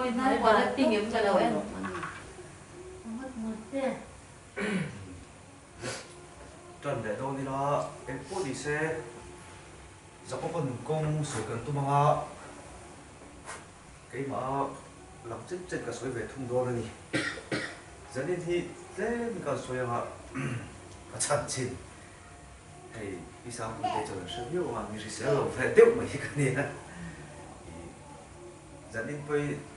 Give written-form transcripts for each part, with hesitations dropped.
Tan leh dawn ila eng pawh ni se Jakob-a nun kawng sawi kan tum anga keimah lang chet chet ka sawi ve thung dawn a ni. Zanin hi tlem kan sawi anga ka chhan chin hei i sangpui te chuan an hre viau anga mi hrisel lo ve deuh mai hi ka nia. Zanin pawh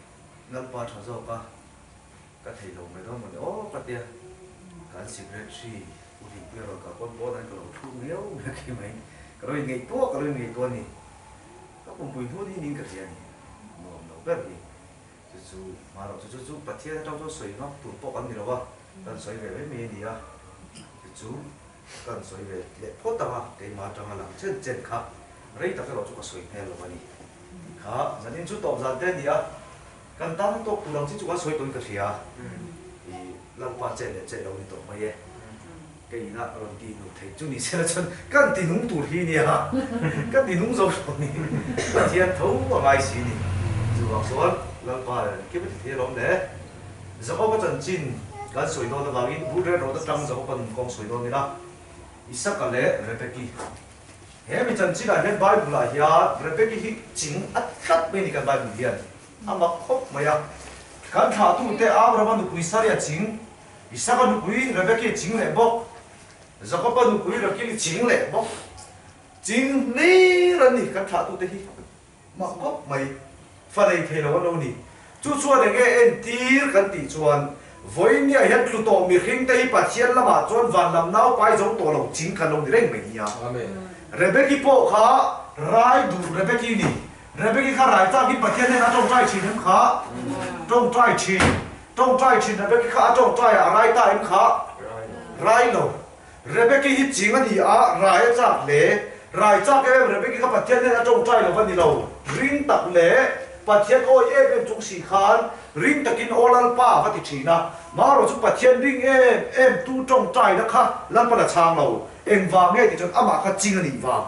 Lalpa tha zawk a. Ka thei lo mai dawn mawni aw ka tia, kan secretary U Hlimpuia rawn kal pawn pawn an ka lo thu miau miau khi mai, ka lo inngaihtuah ka lo inngaihtuah a ni, ka pumpui hnun hi niin ka hria a ni, nuam lo ber hi chu chu hma loh chu chu chu Pathian atang chuan sawi ngam tur pawh kan ni lo a, kan sawi ve mai mai a ni a, chu chu kan sawi ve leh phawt ang a, keimah atanga lang chen chen kha rei tak erawh chu ka sawi hmel lo a ni tih kha zanin chu tawp zan te a ni a. Kan tan tawk tur ang chi chu kan sawi tawhin ka hria. I Lalpa chet leh chet lo ni tawh mai e. Ka inah rawn ti nung thei chu ni sela chuan kan ti nung tur hi nia. Ka ti nung zo lo ni. Pathian tho a ngai si ni. Chuvang chuan Lalpa leh kim a ti thei alawm le. Jakob-a chanchin kan sawi dawn avangin bul rel rawt atang Jakob-a nun kawng sawi dawn ila. Isaka leh Rebeki. He mi chanchinah hian Bible-ah hian Rebeki hi ching a tlat mai a ni kan Bible hian a mak khawp mai a. Kan thlahtute Abrahama nupui Sari a ching, Isaka nupui Rebeki a ching leh bawk, Jakoba nupui Rakeli ching leh bawk. Ching hlir an ni kan thlahtute hi mak khawp mai. Fa nei thei lo an lo ni. Chu chuan enge entir kan tih chuan vawinia hian tlu tawh mihring te hi Pathian lamah chuan van lam nau pai zo tawh lo ching kan lo ni reng mai nia. Rebeki pawh kha rai duh Rebeki ni. Rebeki kha rai takin Pathian nen a tawngtai thin em kha? Tawngtai thin. Tawngtai thin Rebeki kha a tawngtai a rai ta em kha? Rai lo. Rebeki hi ching a ni a, rai a chak hle. Rai chak em em Rebeki kha Pathian nen a tawngtai lo va ni lo. Ring tak leh Pathian awi em em chung si khan ring takin Aw Lalpa va ti thin a. Marawh chu Pathian ring em em tu tawngtaina kha Lalpan a chhang lo. Engvang nge ti chuan amah kha ching a nih vang.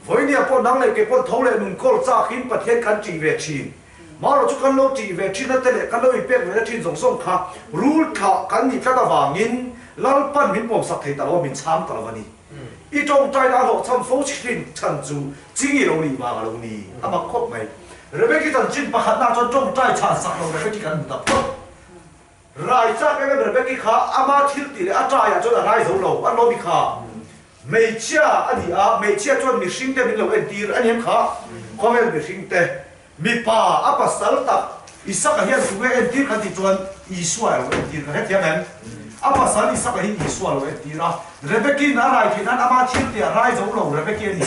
Vawinia pawh nang leh kei pawh tho leh nun kawl chakin Pathian kan ṭih ve thin. Marawh chu kan lo ṭih ve ṭhin a te leh kan lo inpek ve na ṭhin zawng zawng kha rul thlah kan nih tlat avangin Lalpan min pawmsak thei ta lo a, min chhang ta lo a ni. I ṭawngṭaina a hlawhchham fo ṭhin chhan chu chingi lo nih vang a lo ni. A mak khawp mai. Rebeki chanchin pakhatna chuan ṭawngṭai chhan sak lo Rebeki kan hmu ta phawt. Rai chak em em Rebeki kha ama thil tih leh a ṭaiah chuan a rai zo lo, an lawmi kha hmeichhia a ni a, hmeichhia chuan mihring te min lo entir a ni em kha? Khawvel mihring te mipa a pasal tak Isaka hian tunge entir kan tih chuan Isua a lo entir ka hrethiam em? A pasal Isaka hi Isua a lo entir a, Rebeki'n a rai theih nan ama thil tih a rai zo lo Rebeki a ni a,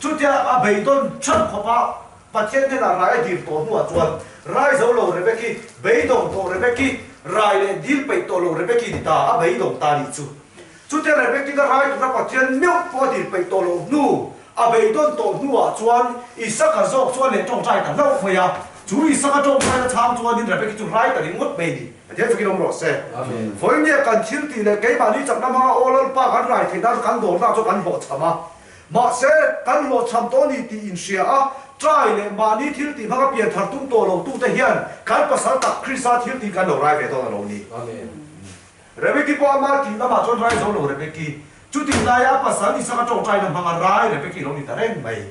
chutia a beidawn chhan khawpa Pathian hnenah rai a dil tawh hnuah chuan rai zo lo Rebeki, beidawng tawh Rebeki, rai leh dil peih tawh lo Rebeki ni ta, a beidawng ta nih chu. Chutia Rebeki'n a rai tura Pathian meuh pawh a dil peih tawh loh hnu, a beidawn tawh hnuah chuan Isaka zawk chuan leh tawngtai ta hlauh mai a. Chu Isaka tawngtaina chhang chuanin Rebeki chu rai ta ringawt mai a ni. Pathian fakin awm rawh se. Vawinia kan thil tih leh keimahni chakna hmanga Aw Lalpa kan rai theih nan kan dawrna chu kan hlawhchham a. Mahse, kan hlawhchham tawh a ni tih inhria a, trai leh mahni thil tih hmanga pian thar tum tawh lo tute hian kan pasal tak Krista thil tih kan lo rai ve dawn a lo ni. Rebeki pawh ama tih lamah chuan rai zo lo Rebeki. Chutih laia a pasal Isaka tawngtaina hmanga rai Rebeki lo ni ta reng mai.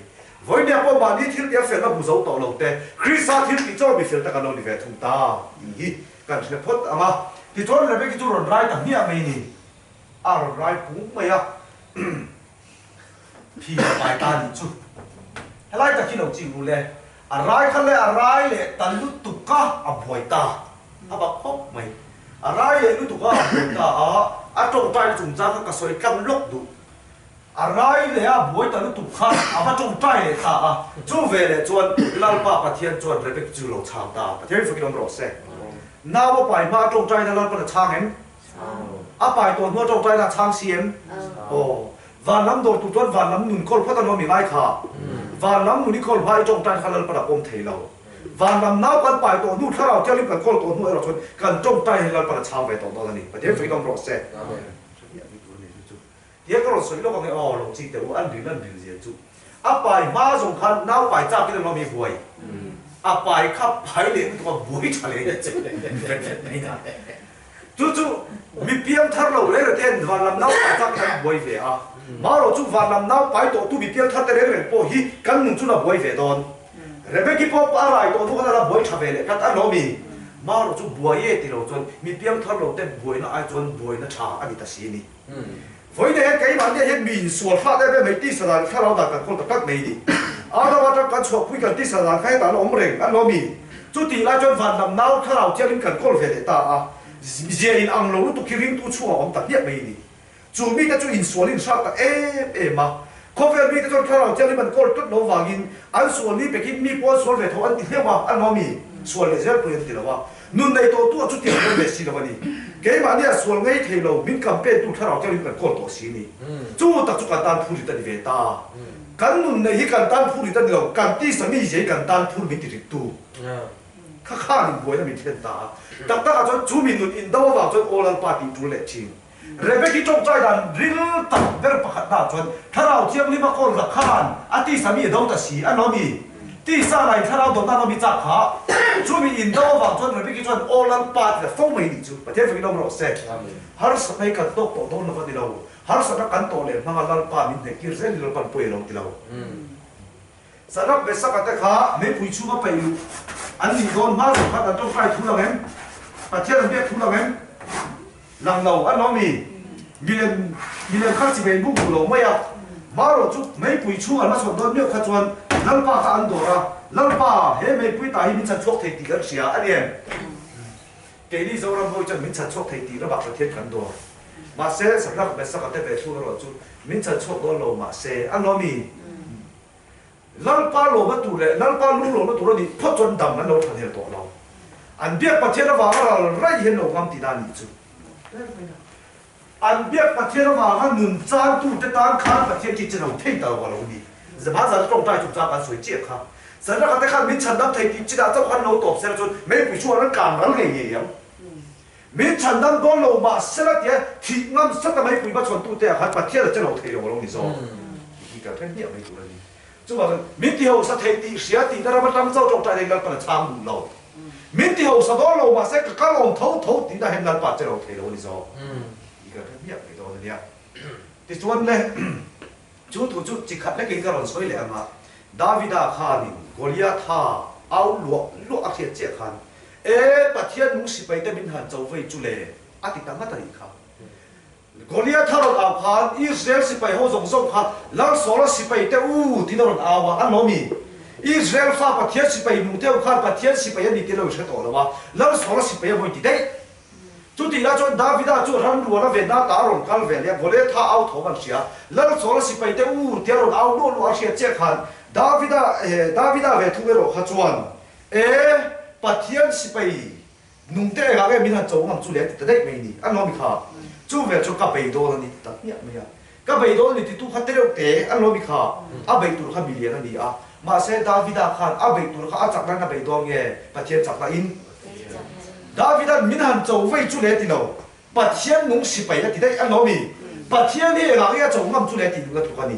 Vawinia pawh mahni thil tih a felna hmu zo tawh lo te, Krista thil tih chaw mi fel tak an lo ni ve thung ta tih hi kan hre phawt ang a. Tichuan Rebeki chu rawn rai ta hmiah mai ni. A rawn rai pung mai a. Phi a pai ta nih chu. Helai tak hi lo ching ru le. A rai kha le a rai leh ta lutuk a, a buai ta. A bak khawp mai. A rai leh lutuk a, a buai ta a, a tawngtai chungchang kha ka sawi tlang lawk duh. A rai leh a buai ta lutuk kha a va tawngtai leh ta a. Chu ve leh chuan Lalpa Pathian chuan Rebeki chu lo chhang ta. Pathian fakin awm rawh se. Nau a pai hma a tawngtaina Lalpan a chhang em? A pai tawh hnuah tawngtaina a chhang si em? Aw. Van lam dawr tur chuan van lam nun kawl phawt a nuam i ngai kha. Van lam nun i kawl hma i tawngtaina kha Lalpan a pawm thei lo. Van lam nau kan pai tawh hnu, thlarau thianghlim kan kawl tawh hnu erawh chuan kan tawngtai hi Lalpan a chhang ve tawh dawn a ni. Pathian fakin awm rawh se. Tia ka rawn sawi lawk ang e aw, lo chik teh u, an ril an ril zia chu. A pai hma zawng khan nau pai chak in a nuam i buai. A pai kha pai leh lutuk a buai tha leh nih chu vet vet mai na. Chu chu mi piang thar lo reng reng te hian vanlam nau pai tak hi an buai ve a. Marawh chu vanlam nau pai tawh tu mi piang thar te reng reng pawh hi kan nun chu la buai ve dawn. Rebeki pawh a rai tawh hnu khan a la buai tha ve leh tlat a lawm i. Marawh chu buai e ti lo chuan mi piang thar lo te buaina ai chuan buaina tha a ni ta si a ni. Vawiin hian keimahni ah hian mi insual hrat em em mai tisa dan thlarau dan kan kawl tak tak mai ni. Adam atang kan chhuahpui kan tisa dan kha hetah an awm reng an lawm i. Chutih lai chuan van lam nau thlarau chiangin kan kawl ve leh ta a. Zia in ang lo lutuk hi ringtu chhungah awm ta hmiah mai ni. Chu mite chu insual in hrat ta em em a. Khawvel mite chuan thlarau chiangin an kawl tlat lo vangin an sual ni pekin mi pawh an sual ve tho an ti hleuh a, an lawm i. Sual leh zel pawhin an ti lo a. Nun nei tawh tu a chutiang dawn ve si lo a ni. Keimahni a sual ngei thei lo, min campaign tu thlarau chiangin kan kawl tawh si a ni. Chu tak chu kan tan phur rit a ni ve ta. Kan nun nei hi kan tan phur rit a ni lo, kan tisa mi zia hi kan tan phur min ti rit tu. Kha khan in buaina min thlen ta a. Tak takah chuan chu mi nun indo avang chuan Aw Lalpa tih tul leh thin. Rebeki tawngtai dan ril tak ber pakhat hna chuan Thlarau Thianghlim a kawl la khan a tisa mi a do ta si a lawmi. Tisa lain Thlarau dawtna lawmi chak kha chumi in do avang chuan Rebeki chuan Aw Lalpa ti ta fo mai nih chu Pathian fakin awm rawh se. Harsatna hi kan tawk tawh dawn lo a ni lo. Harsatna kan tawh leh hmanga Lalpa min hnek tir zel hi Lalpan pawi a lo ti lo. Sadak Mesaka te kha meipui chhunga peih luh an nih dawn hma zawng khan an tawngtai thu lang em? Pathian an biak thu lang em? Lang lo an awm i, milem milem kha chi vei buk duh lo mai a. Marawh chu meipui chhung an hmachhawn dawn meuh kha chuan Lalpa kha an dawr a, Lalpa, he meipui tah hi min chhan chhuak thei tih kan hria a ni em? Keini Zoram hawi chuan min chhan chhuak thei tih ramah Pathian kan dawr. Mahse, Sadak Mesaka te ve thung erawh chu min chhan chhuak dawn lo mahse an awm i. Lalpa lawmna tur leh Lalpa lung lawmna tur a nih phawt chuan dam an lo tha hmel tawh lo. An biak Pathian avanga ral raih hian lo ngam tihna a nih chu. An biak Pathian avanga nun chantute tan khan Pathian khi che lo thei ta lo a lo ni. Zama zan tawngtai chungchang kan sawi chiah kha. Zanraka te khan min chhandam thei tih chinah chauh khan lo tawp sela chuan meipui chhungah an kang ral ngei ngei ang. Min chhandam dawn lo mahsela tia thih ngam sata meipui hmachhawntute ah khan Pathian a che lo thei lo a lo ni zawk tih hi kan hre hmiah mai tur a ni. Chuvang chuan min ti hausa thei tih hria tihna ram atang chauh tawngtai hian Lalpan a chhang duh lo. Min ti hausa dawn lo mahse ka kal awm tho tho tihna hian Lalpa a che lo thei lo a ni zawk tih hi kan hre hmiah mai dawn a nia. Tichuan le chu thu chu chi khat lekin ka rawn sawi leh ang a, Davida khanin Goliatha au luah luah a hriat chiah khan E Pathian nung sipai te min han cho vei chu le, a ti ta ngat a nih kha. Goliath a rawn au khan Israel sipai ho zawng zawng kha Lal Saula sipai te u tiin a rawn au a, an lo mi? Israel fa Pathian sipai nung te ho khan Pathian sipai a ni tih an lo hre tawh lo a, Lal Saula sipai a vawi ti daih. Chutih lai chuan Davida chu ram rual a venna ta a rawn kal ve leh a, Goliath a au thawm an hria. Lal Saula sipai te u tia rawn au luah luah a hriat chiah khan Davida, Davida ve thung erawh kha chuan E, Pathian sipai nungte engah nge min han cho ngam chu le a ti ta daih mai ni, an lawmi kha. Chu vel chu ka bei dawn a ni ti ta hmiah mai a. Ka bei dawn a ni titu kha tereuh te, an lawmi kha. A bei tur kha milian a ni a. Mahse Davida khan a bei tur kha a chakna in a bei dawn nge Pathian chakna in? Davida'n min han cho vei chu le ti lo. Pathian nung sipai a ti daih a lawmi. Pathian hi engah nge a cho ngam chu le tih duhna tluk a ni.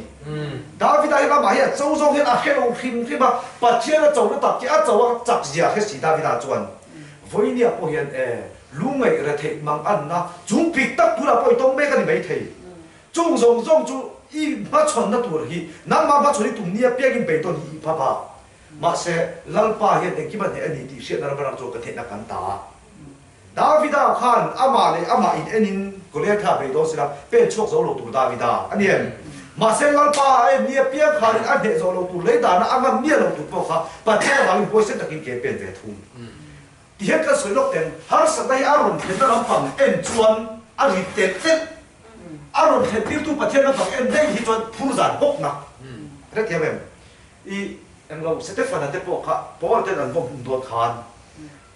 Davida hi ramah hi a cho zawng hian a hre lo hrim hrim a, Pathian a cho na tak khi a cho a chak zia hre si Davida chuan. Vawinia pawh hian e, lungngaih retheih mang anna chung pik tak tunah pawh i tawng mek a ni maithei. Chung zawng zawng chu i hmachhawnna tur hi nangmah hmachhawn i tum nia piangin beidawn hi i phap a. Mahse, Lalpa hian engkim a hneh a ni tih hriatna ram aṭang chuan ka theihna kan ta a. Davida khan amah leh amah in en in Goliatha bei dawn sela pen chhuak zo lo tur Davida a ni em? Mahse Lalpa a en nia piang khanin a hneh zawh lo tur lei dana a ngam miah lo tur pawh kha Pathian avangin huaisen takin ke pen ve thung. Ti hian kan sawi lawk teng, harsatna hi a rawn thlenna lampang en chuan a rit telh telh. A rawn thlen tirtu Pathian lampang en daih hi chuan phur zan bawk nak. Hrethiam em? I englo Setefana te pawh kha Paula ten an vawm hmun dawn khan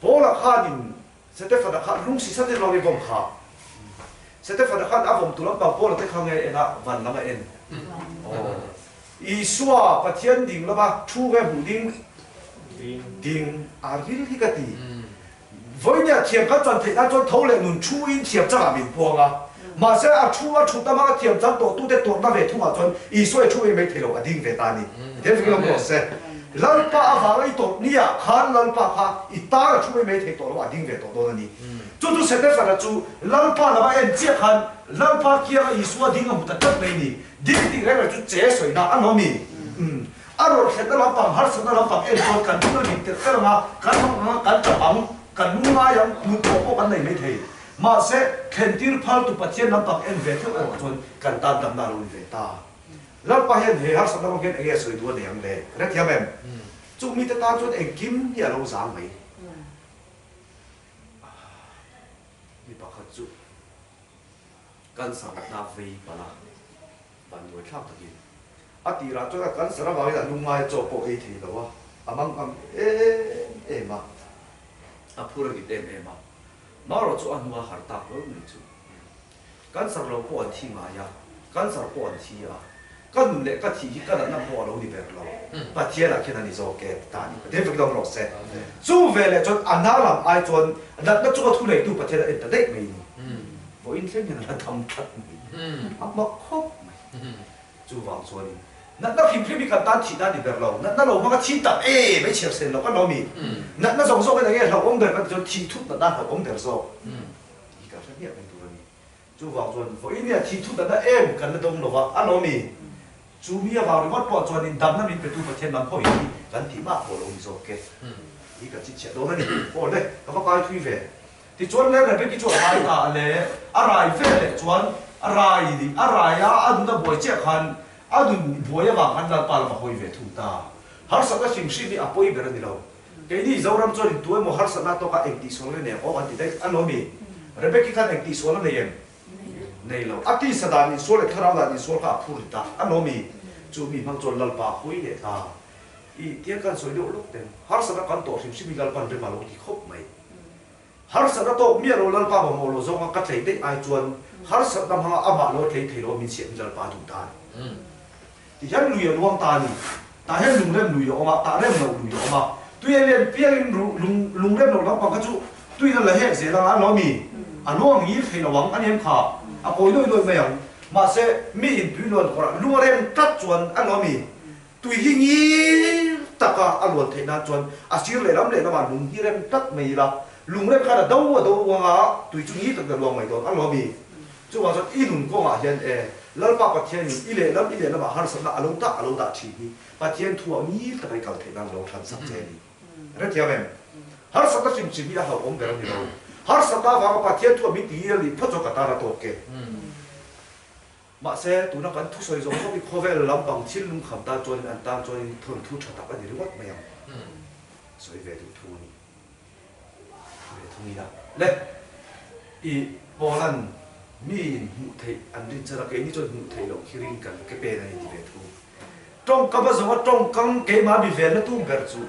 Paula khanin Setefana kha lung si sat in lo i vawm kha. Setefana khan a vawm tu lampang Paula te kha nge en a van lam a en. Aw. Isua Pathian ding lama thu nge hmuh ding? Ding a ril hi ka ti. Vawinia thiam kan chan theih nan chuan tho leh nun thu in thiam changah min puang a. Mahse a thu a thut amanga thiam chan tawh tute tawrhna ve thungah chuan Isua i thu ei mai thei lo a ding ve ta a ni. Pathian fing lam rawh se. Lalpa avanga i tawrh ni ah khan Lalpa kha i tan a thu mai mai thei tawh lo a ding ve tawh dawn a ni. Chu chu Setefana chu Lalpa lam a en chiah khan Lalpa kianga Isua ding a hmu ta tlat mai ni. Ding tih reng reng chu che sawina a nawm i. A rawh thlenna lampang, harsatna lampang en chuan kan thil a dik telh telh ang a, kan hmang ang a, kan tap ang, kan lungngai ang, nut pawh pawh kan nei mai thei. Mahse, thlentir phaltu Pathian lampang en ve theuh erawh chuan kan tan damna a lo ni ve ta. Lalpa hian he harsatna rawng hian enge a sawi duh a nei ang le? Hrethiam em? Chung mite tan chuan engkim hi a lo zang mai. Mi pakhat chu cancer natna vei palh a, vanduai thlak takin a tirah chuan a cancer avangin a lungngai chaw pawh ei thei lo a, a mangang em em a, a phur a ngit em em a, marawh chu a hnua har tak hlawl mai chu. Cancer lo pawh an thi ngai a, cancer pawh an thi a, ka nun leh ka thih hi ka natna pawh a lo ni ber lo, Pathian ah khian a ni zawk e ta a ni. Pathian fak dawng rawh se. Chu ve leh chuan a na lam ai chuan natna chunga thu neitu Pathian a en ta daih mai ni. Vawiin thleng hian a la dam tlat mai. A mak khawp mai. Chuvang chuanin natna hrim hrim hi kan tan thih dan ni ber lo, natna lo hmanga thi tak e mai chhiar sen lo kan lo mi. Natna zawng zawk in enge hlauhawm ber kan ti chuan thih thut natna hlauhawm ber zawk. Tih hi kan hre hmiah mai tur a ni. Chuvang chuan vawinia thih thut natna em kan la dawng lo va, a lawm i. Chu mi avang ringawt pawh chuanin damna min petu Pathian lam hawi hi kan tih mah pawh lo ni zawk e. Tih hi kan chhinchhiah dawn a ni. Aw le, ka va kai thui ve. Tichuan le Rebeki chu a rai ta a le, a rai ve leh chuan a rai a rai a, a nun a buai chiah khan a nun buai avang khan Lalpa lam a hawi ve thung ta. Harsatna hrim hrim hi a pawi ber a ni lo. Keini Zoram chuan in tu emaw harsatna tawkah eng tihsual nge nei ang aw an ti daih a lo mi? Rebecca khan eng tihsual a nei em? Nei lo. A tisa dan insual leh thlarau dan insual kha a phur rit a, a lo mi? Chu mi hmang chuan Lalpa hawi leh ta. I tiang khan sawi deuh lawk teng. Harsatna kan tawh hrim hrim hi Lalpan rem a lo ti khawp mai. Harsatna tawk miah lo Lalpa mamawh lo zawnga ka tlei daih ai chuan harsatna hmanga amah lo tlei thei lo min siam hi Lalpa duh ta a ni. Ti hian lui a luang ta a ni. Tah hian lungrem lui a awm a, tah rem loh lui a awm a. Tui a lian piangin lung lungrem loh lampang kha chu tuin a la hek zel ang a, lo mi? A luang ngil thei lo ang a ni em kha? A kawi nuai nuai mai ang. Mahse, mi in tui luan kawrah lung a rem tlat chuan a lo mi? Tui hi ngil taka a luan theih nan chuan a sir lehlam lehlamah lung hi rem tlat mai ila, lung rem khan a do a do anga tui chu ngil takin a luang mai dawn a lo mi? Chuvang chuan i nun kawngah hian e, Lalpa Pathianin i lehlam i lehlamah harsatna a lo dah a lo dah thin hi Pathian thuah ngil taka i kal theih nan lo thlan sak che a ni. Hrethiam em? Harsatna hrim hrim hi a hlauhawm ber a ni lo. Harsatna avanga Pathian thuah min ti ngil a nih phawt chuan ka tan a tawk e. Mahse, tuna kan thusawi zawng zawng hi khawvel lampang thil lungkham tan chuanin an tan chuanin thawnthu tha tak a ni ringawt mai ang. Sawi ve duh thung a ni. Ve thung ila. Le, i Poland miin hmuh theih an rin chan a, keini chuan hmuh theih loh khi rin kan ke pen a ni ti ve thung. Tawngkam a zawng a, tawngkam keimah mi velna tum ber chu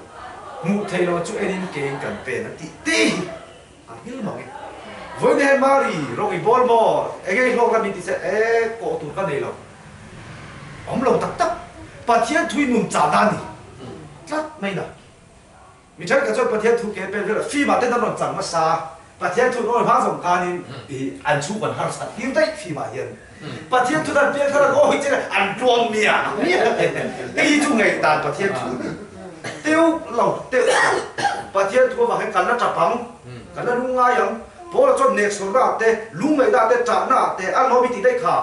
hmuh theih loh chu enin keiin kan pen a tih te hi a ngil mang e. Vawiin he Mari rawng i bawl maw? Enge i hlawk la min ti se, e kawh tur ka nei lo. Awm lo tak tak. Pathian thui nun chahna a ni tlat mai na. Mi thenkhat chuan Pathian thu ke pen vel a fim ah ten an rawn chang hmasa a, Pathian thu an awi hma zawng khanin i an chhung an harsat tir daih fim ah hian Pathian thu dan piang thar an awi che an tluang miah miah hei hi chu ngaihdan Pathian thu ni teuh lo teuh lo Pathian thu avang hian kan la tap ang kan la lungngai ang Paula chuan neksawrna ah te lungngaihna ah te ṭahna ah te a lawm i tih daih kha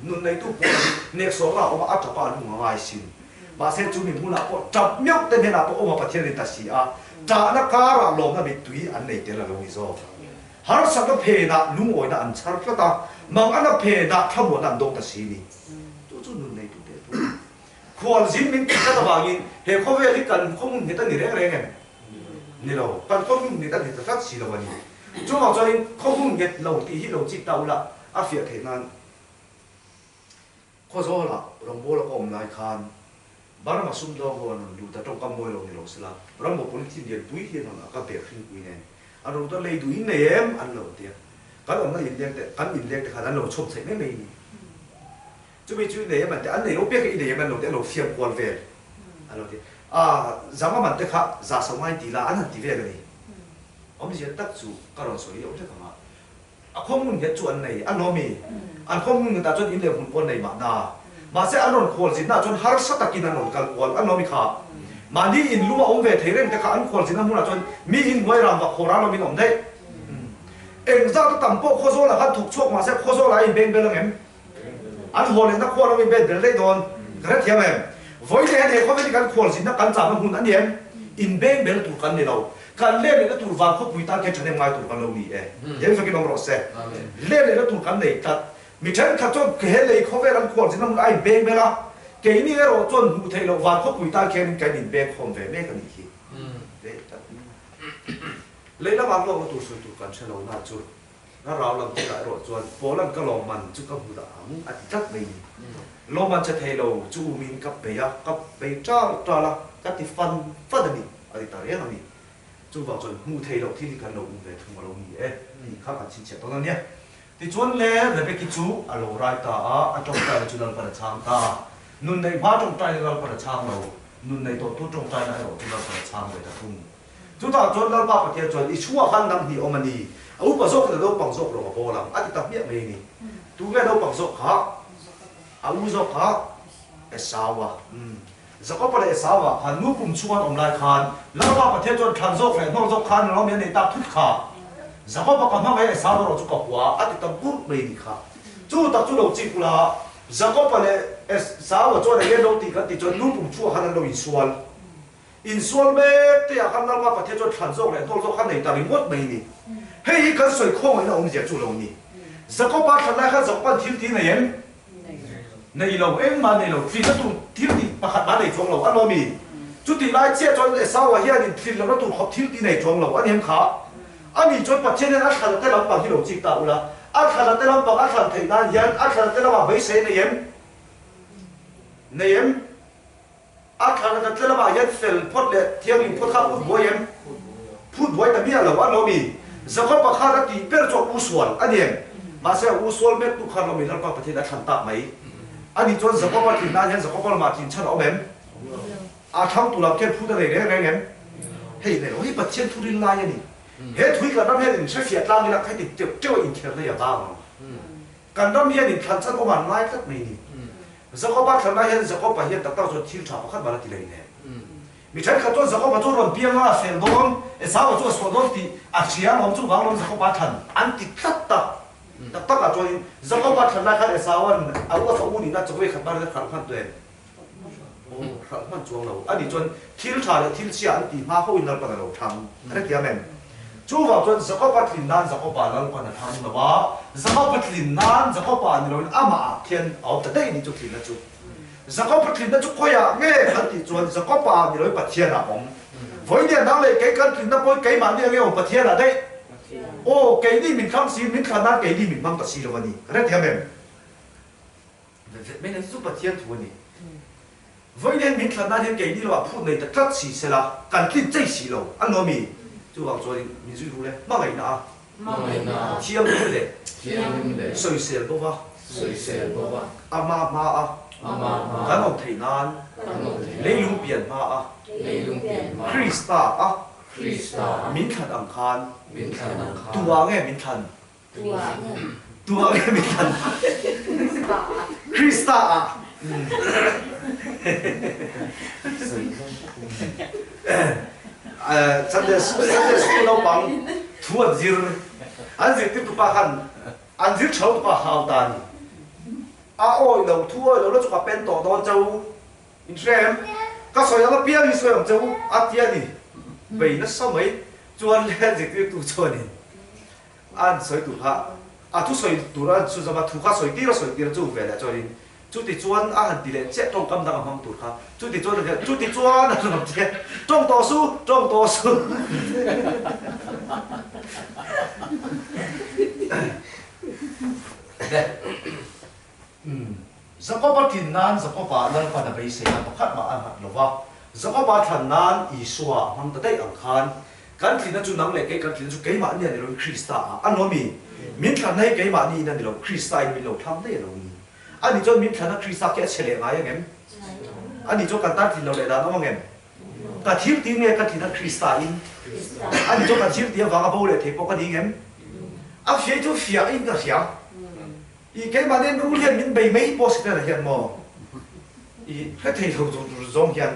nun neitu Paula hi neksawrna a awm a a ṭap a a lung a ngai sin. Mahse chu mi hmunah pawh ṭap meuh te hnenah pawh awm a Pathian in ta si a, ṭahna karah lawmna mittui an nei tel a lo ni zawk. Harsatna phenah lungawina an chhar tlat a, mangana phenah thlamuanna an dawng ta si ni. Chu chu nun neitu te tur a ni. Khualzin min tih tlat avangin he khawvel hi kan khawhmun nghet a ni reng reng em? Ni lo, kan khawhmun nghet a ni ta tlat si lo a ni. Chuvang chuanin khawhmun nghet lo tih hi lo chik ta ula a fiah theih nan. Khawzawlah rawngbawla ka awm lai khan Burma sumdawng ho an rawn lut a, tawngkam mawi lo ni lo sela, rambo polythene lian pui hi an rawn ak a, bag hringpui nen an rawn lut a, lei duh in nei em? an lo ti a, kan awmna inleng te, kan inleng te khan an lo chhawm chheih mai mai ni. Chumi chu i nei em an ti, an nei lo piak a, i nei em an lo ti, an lo fiam kual vel an lo ti a, zanga man te kha za so ngai ti la an han ti vel a ni. Awmzia tak chu ka rawn sawi deuh hlek ang a, A khaw hmun nghet chu an nei a lawmi. An khaw hmun nghetah chuan in leh hmun pawh an nei mahna. Mahse an rawn khual zinnaah chuan harsa takin an rawn kal kual a lawmi kha. Mahni in lum a awm ve thei reng te kha an khualzin a hmunah chuan mi in hnuai ram vak haw ral awmin awm daih. Eng zat a tam pawh Khawzawlah khan thawk chhuak mahse Khawzawlah a inbeng bel ang em? An haw lehna khua lo inben bel daih dawn. Ka hrethiam em? Vawiin hian he khawvel hi kan khualzinna kan chahna hmun a ni em? Inbeng bel tur kan ni lo. Kan let lehna tur van khawpui tan khian thahnem ngai tur kan lo ni e. Eng fakin awm rawh se. Let lehna tur kan nei tlat. Mi thenkhat chuan he lei khawvel an khualzinna hmun a inbeng bel a, keini erawh chuan hmuh theih loh van khawpui tan khianin kan inbeng khawm ve mek a nih hi. Ve tlat. Lei lamah hlawkna tur sawi tur kan hre lo na chu Rarau lam thilah erawh chuan Poland ka lawmman chu ka hmu dah ang a ti tlat mai ni. Lawmman che thei lo chu umin ka bei a, ka bei ṭal ṭal a, ka ti fan fan a ni, a ti ta reng a ni. Chuvang chuan hmuh theih loh thil hi kan lo um ve thung a lo ni e tih kha kan chhinchhiah dawn a nia. Tichuan le Rebeki chu a lo rai ta a, a tawngtaina chu Lalpan a chhang ta. Nun neih hma tawngtaina Lalpan a chhang lo, nun neih tawhtu tawngtaina erawh chu Lalpan a chhang ve ta thung. Chutah chuan Lalpa Pathian chuan, I chhungah khan hnam hnih awm a ni, a upa zawkin a naupang zawk rawng a bawl ang, a ti ta hmiah mai a ni. Tunge naupang zawk kha? A u zawk kha? Esau-a. Jakob-a leh Esau-a khan nu pum chhunga an awm lai khan Lalpa Pathian chuan thlan zawk leh hnawl zawk khan lawm hian nei tak thut kha. Jakob-a ka hmangaih Esau erawh chu ka hua, a ti ta burh mai a nih kha. Chu tak chu lo chik ula, Jakob-a leh Esau-a chuan enge lo tih kan tih chuan nu pum chhungah khan an lo insual. Insual mek te ah khan Lalpa Pathian chuan thlan zawk leh hnawl zawk kha nei ta ringawt mai a ni. Hei hi kan sawi khawngaihna awmzia chu lo ni. Jakob-a thlan lai khan Jakob-a'n thil ti nei em? Nei lo, engmah nei lo, tlinna tur thil tih pakhat mah nei chuang lo a lawm i. Chutih lai chiah chuan Esau-a hianin tlin lohna tur khawp thil tih nei chuang lo a ni em kha? Ani chuan Pathian hian a thlan te lampang hi lo chik ta ula, a thlan te lampang a thlan theih nan hian a thlan te lamah beisei nei em? Nei em? A thlan a tle lamah hian fel phawt leh thianghlim phawt kha a phut buai em? Phut buai ta miah lo a lawm i. Jakob-a khan a tih ber chu a u sual a ni em? Mahse a u sual mek tu khan lawm i Lalpa Pathian a thlan tak mai. Ani chuan Jakob-a tlin nan hian Jakob-a lamah tlin chhan a awm em? A thlang tu lam khian phut a nei reng reng em? Hei nei lo, hei Pathian thu ril lai a ni. He thui kan ram hian inhrefiah tlang ila heti teuh teuh a inkhelh na i a vang ang. Kan ram hian inthlan chhan awm an ngai tlat mai ni. Jakoba thlan lai hian Jakoba hian tak tak chuan thil tha pakhat mah la ti lei nen. Mi thenkhat chuan Jakoba chu rawn piang a, a fel dawn, Esau-a chu a sual dawn tih a hria alawm, chuvang alawm Jakoba thlan an ti tlat ta. Tak takah chuanin Jakoba thlan lai khan Esau-a'n a u a fa u nihna chawei khat mah la hralh hman tawh em? Aw, hralh hman chuang lo. Ani chuan thil tha leh thil chhia an tih hma hoin Lalpan a lo thlang. A hrethiam em? Chuvang chuan Jakoba tlin nan Jakoba Lalpan a thlang lo a, Jakoba tlin nan Jakoba ni loin amah ah khian a awm ta daih ni chu tlinna chu. Jakoba tlinna chu khawiah nge kan tih chuan Jakoba ah ni loin Pathian ah awm. Vawinia nang leh kei kan tlinna pawhin keimahni ange awm Pathian ah daih. Aw, keini min thlang si, min thlan nan keini min hmang ta si lo a ni. Ka hrethiam em? Mei chu Pathian thu a ni. Vawiin min thlan nan hian keini lamah phut nei ta tlat si sela, kan tlin chei si lo a nuam i. Chuvang chuanin min zui ru le, hmangaihna a. Hmangaihna a. Thianghlim leh. Thianghlim leh. Sawisel bawk a. Sawisel bawk a. Ama hma a. Ama hma a. Kan awm theih nan. Kan awm theih nan. Leilung pian hma a. Leilung pian hma a. Krista a. Krista a. Min thlan ang khan. Min thlan ang khan. Tuah nge min thlan? Tuah nge min thlan? Krista ah. Sunday Sunday school naupang thu an zir an zirtirtu pa khan an zir tha lo tupa hau ta ni. A awi lo thu awi lo la chu ka pen tawh dawn cheu. In hre em? Ka sawi ang apiang hi sawi ang che u a ti a ni. Bei nasa mai chuan le zirtirtu chuanin an sawi tur kha a thusawi tur a chu zama thu kha sawi tir a sawi tir a chu ve leh chuanin chuti chuan a han ti leh chiah tawngkam dang a hmang tur kha chuti chuan a chuti chuan a rawn ti a tawng tawh su tawng tawh su Jakob-a tlin nan Jakob-a Lalpan a beisei a, pakhat mah a nghat lo va. Jakob-a thlan nan Isua a hmang ta daih ang khan, kan tlinna chu nang leh kei kan tlinna chu keimahni a ni loin Krista-ah a nuam i. Min thlanna hi keimahniin a ni lo, Krista-in min lo thlang daih a lo ni. Ani chuan min thlanna Krista khi a chhe leh ngai ang em? Ani chuan kan tan tlin lo leh dan awm ang em? Ka thil tih nge ka tlinna Krista-in? Ani chuan ka thil tih avanga bo leh thei pawh ka ni ang em? A fiah chu fiahin ka hria. I keimah nen rul hian min bei mai pawh si tana hian maw i hre thei lo tur zawng hian.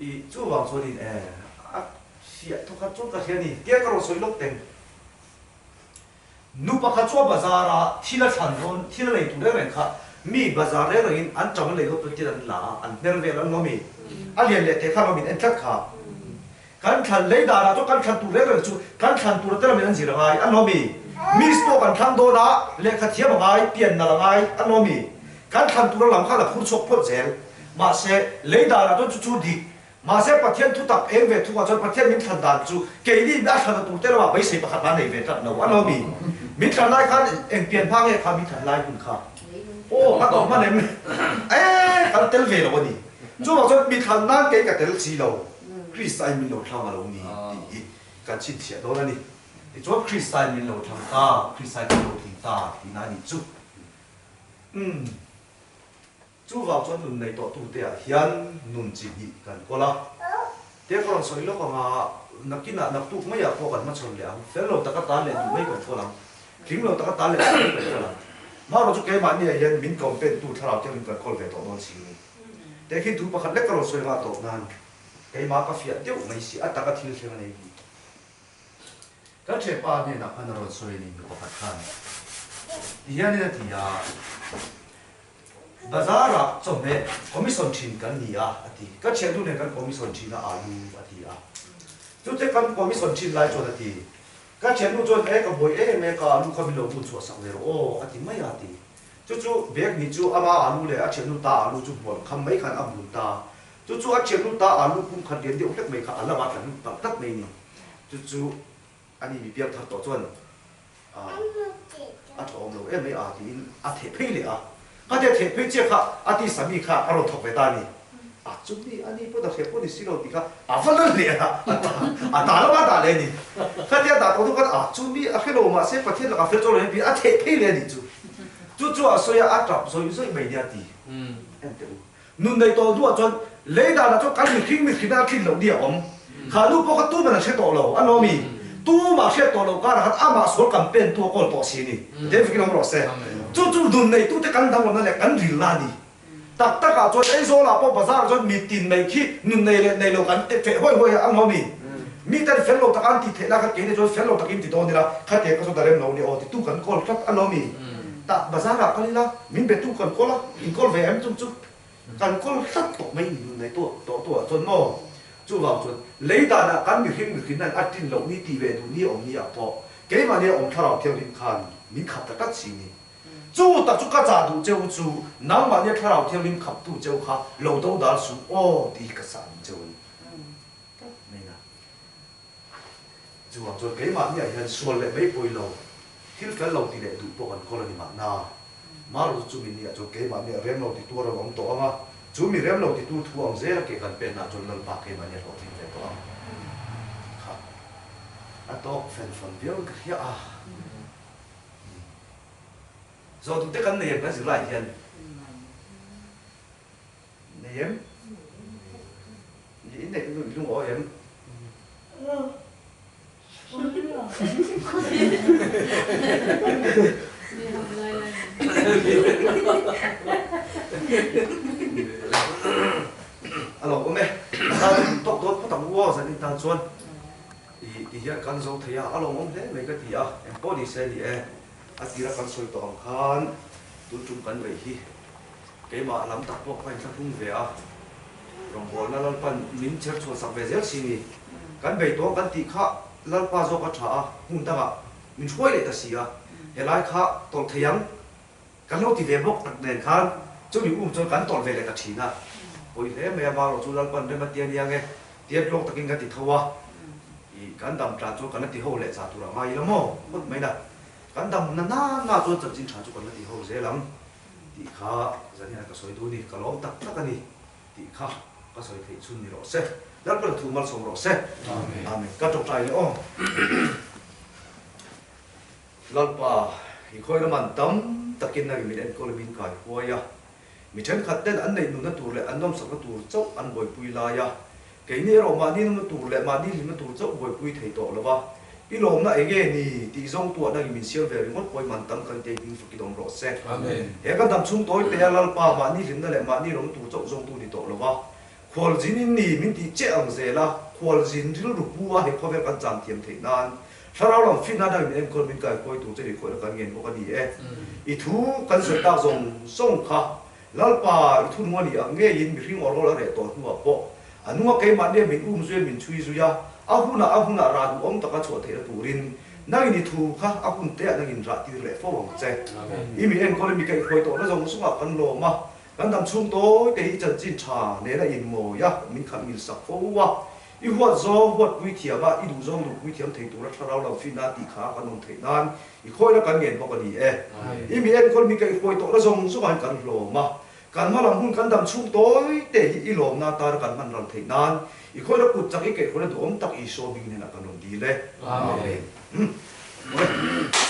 I chuvang chuanin e a hriat thawkhat chuan ka hria a ni tia ka rawn sawi lawk teng. Nu pakhat chu a bazar a thil a thlan dawn, thil a lei tur reng reng kha mi bazar reng rengin an tang lei dawt tin an la a, an hmer vel an lawm i a lian leh teh kha lawmin en tlat kha. Kan thlan lei danah chuan kan thlan tur reng reng chu kan thlan tur a te lamin an zir a ngai an lawm i miss pawh kan thlang dawn a, lehkha thiam a ngai, pian nalh a ngai an lawm i kan thlan tur a lam kha la phur chhuak phawt zel. Mahse, lei danah chuan chu chu dik. Mahse, Pathian thu tak eng ve thungah chuan Pathian min thlan dan chu keini a thlan a tur te lamah beisei pakhat la nei ve tlat lo. A lo mi? Min thlan lai khan eng pian hma nge kha min thlan lai hun kha? Aw, ka tawh hman em? E, kan tel ve lo a ni. Chuvang chuan mi thlan nan kei ka tel si lo. Krista in min lo thlang a lo ni tih hi kan chhinchhiah dawn a ni. Tichuan Krista in min lo thlang ta, Krista in kan lo tling ta tihna a nih chu. Umm. Chuvang chuan nun nei tawh tute ah hian nun chi hnih kan kawl a, te ka rawn sawi lawk ang a, nakinah naktuk maiah pawh kan hmachhawn leh ang, fel lo taka tan leh duh mai kan kawl ang, tling lo taka tan leh duh mai kan kawl ang. Marawh chu keimahni ah hian min campaign tu thlarau thianghlim kan kawl ve tawh dawn si ni. Te khi thu pakhat lek ka rawn sawi nghal tawp nan keimah ka fiah deuh mai si a taka thil thleng a nei hi. Ka ṭhepa hnenah khan a rawn sawi a ni nu pakhat khan ti hianin a ti a. Bazar-ah chawhmeh commission thin kan ni a, a ti. Ka thiannu nen kan commission thin a, alu, a ti a. Chute kan commission thin lai chuan a ti. Ka thiannu chuan, E, ka buai em e, ka alu kha min lo bun chhuah sak ve rawh aw, a ti mai a, a ti. Chu chu bag hnih chu ama alu leh a thiannu ta alu chu hmual kham mai khan a bun ta. Chu chu a thiannu ta alu pum khat lian deuh hlek mai kha a lamah tla lut palh tlat mai ni. Chu chu a ni mi piang thar tawh chuan a thaw awm lo em mai a tiin a theh phei leh a, ka tia theh phei chiah kha a ti sami kha a rawn thawk ve ta a ni, a chumi a ni pawh dah hreh pawh ni si lo tih kha a va la leh a, a ta lo a dah leh a ni, ka tia dah tawh hnu khan a chumi a hre lo mahse Pathian lakah fel chuan lo hian a theh phei leh a nih chu, chu chu a sawi a a tap zawih zawih mai nia ti en teh u. Nun nei tawh hnuah chuan lei danah chuan kan mihring mihrinna a tlin loh ni a awm. Kha nu pawh kha tuman an hre tawh lo, a lawmi. Tumah hriat tawh loh karah khan amah sual campaign tu a kawl tawh si a ni. David in awm rawh se. Chu chu nun neitute kan danglamna leh kan rilna a ni. Tak takah chuan Aizawlah pawh bazar ah chuan mi tin mai khi nun nei leh nei lo kan feh huai huai a, a lawmi. Miten fel lo taka an tih theih lai khan keini chuan fel lo takin ti dawn ila, khatiang kha chuan ta rem lo ni aw titu kan kawl tlat, a lawmi. Tah bazar ah kal ila. Min be tu kan kawl a, in kawl ve em chung chu kan kawl hlat tawh mai ni nun nei tuah tawh tuah chuan maw? Chuvang chuan lei danah kan mihring mihrin an a tin loh ni tih ve duh ni awm ni ah pawh keimahni a awm thlarau thianghlim khan min khap ta tlat si ni. Chu tak chu ka chah duh cheu chu nangmahnia thlarau thianghlim khap tu cheu kha lo do dal suh aw tih hi ka chah duh cheu a ni. Tlat mai na. Chuvang chuan keimahniah hian sual leh mai pawi lo, thil fel lo ti leh duh pawh kan kawl a ni mahna. Maru chu chumi niah chuan keimahniah rem lo titu a rawn awm tawh ang a, chu mi rem lo titu thu ang zela ke kan penah chuan Lalpa keimahnia hlawhtling ve tawh ang tih kha a tawk fen fawn viau in ka hria a. Zawhtute kan nei em kan zirlaiah hian? Nei em? Ni in neih nu i lungawi em? A lo awm e. Tan tawk dawn phawt ang u aw zan in tan chuan i ti hian kan zo thei a, a lawmawm hle mai ka ti a, engpawh ni se ni e, a tira kan sawi tawh ang khan tun tum kan beih hi. Keimah lam tak pawh ka inthlahrung ve a, rawngbawlna Lalpan min chher chhuah sak ve zel si ni. Kan bei tawng kan tih kha Lalpa zawk a tha a, hmun dangah min hruai leh ta si a, helai kha tawlh thei ang kan lo ti ve bawk tak nen khan chumi um chuan kan tawlh ve leh ta thin a. Pawi hle mai a, marawh chu Lalpan rem a tia nia nge, tiat lawk takin kan ti tho a, ih kan dam tlan chuan kan la ti ho leh chah tur a ngai ila maw phawt mai na, kan dam na na na chuan chanchin tha chu kan la ti ho zel ang. Tih kha zan hian ka sawi duh a ni, ka lawm tak tak a ni tih kha ka sawi theih chhun ni rawh se. Lalpa thu malsawm rawh se. Amen. Ka tawngtai leh aw. Lalpa, i khawi raman tam takin nangin min enkawl a min kai huai a. Mi thenkhat ten an neih nunna tur leh an nawmsakna tur chauh an buaipui lai a. Keini erawh mahni nunna tur leh mahni hlimna tur chauh buaipui thei tawh lo va, I lawmna eng nge ni tih zawng tuah nangin min siam ve ringawt pawi man tam kan tei hming fakin awm rawh se. He kan dam chhung tawi te a Lalpa mahni hlimna leh mahni lawmna tur chauh zawngtu ni tawh lo va, Khualzin in ni min tih che ang zel a, khualzin rilru pu a he khawvel kan cham thiam theih nan thlarau lam finna dang min enkawl min kaihkawi tur che ni khawihna kan ngen bawk a ni e. I thu kan sawi tak zawng zawng kha Lalpa i thu nung a ni ang ngeiin mihring awrawl a reh tawh hnuah pawh a nunga keimahnia min um zuiin min chhui zui a, a hunah a hunah rah duhawm taka chhuah theihna turin nangin i thu kha a hun teah nangin rah tir leh fo ang che. I mi enkawl i mi kaihhruai tawhna zawng zawngah kan lawm a, Kan dam chhung tawi te hi chanchin tha nena inmawi a, min khalh ngil sak fo a. I huat zawng huat pui thiam a, i duh zawng duh pui thiam thei tura thlarau lo finna tih kha kan awm theih nan i khawina kan ngen bawk a ni e. I mi enkawl mi kaihhuai tawhna zawng zawngah hian kan hlawm a, kan hma lam hun kan dam chhung tawi te hi i lawmna atana kan hman ral theih nan i khawina kut chak i kaihhuaina duhawm tak Isua hming hnenah kan rawn dil e. Amen. Amen.